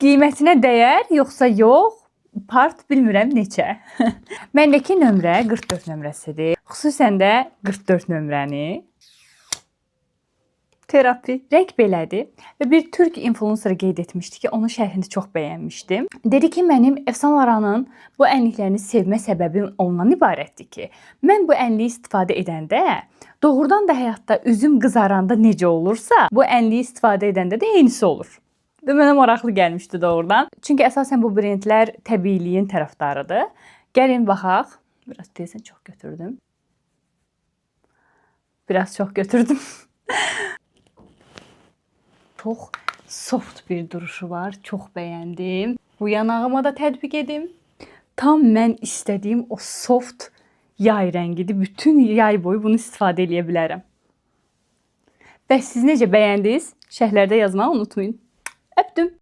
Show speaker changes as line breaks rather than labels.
Qiymətinə dəyər yoxsa yox? Part bilmirəm neçə. Məndəki nömrə 44 nömrəsidir. Xüsusən də 44 nömrəni terapi. Rəng belədir və bir türk influencer qeyd etmişdi ki, onun şərhini çox bəyənmişdim. Dedi ki, mənim Efsan Laranın bu ənliklərini sevmə səbəbim ondan ibarətdir ki, mən bu ənliyi istifadə edəndə doğrudan da həyatda üzüm qızaranda necə olursa, bu ənliyi istifadə edəndə də eynisi olur. Və mənə maraqlı gəlmişdi doğrudan. Çünki əsasən bu brendlər təbiiliyin tərəfdarıdır. Gəlin baxaq. Biraz deyəsən çox götürdüm. Biraz çox götürdüm. Çox soft bir duruşu var. Çox bəyəndim. Bu yanağıma da tətbiq edim. Tam mən istədiyim o soft yay rəngidir. Bütün yay boyu bunu istifadə eləyə bilərəm. Bəs siz necə bəyəndiniz? Şərhlərdə yazmağı unutmayın. Öpdüm.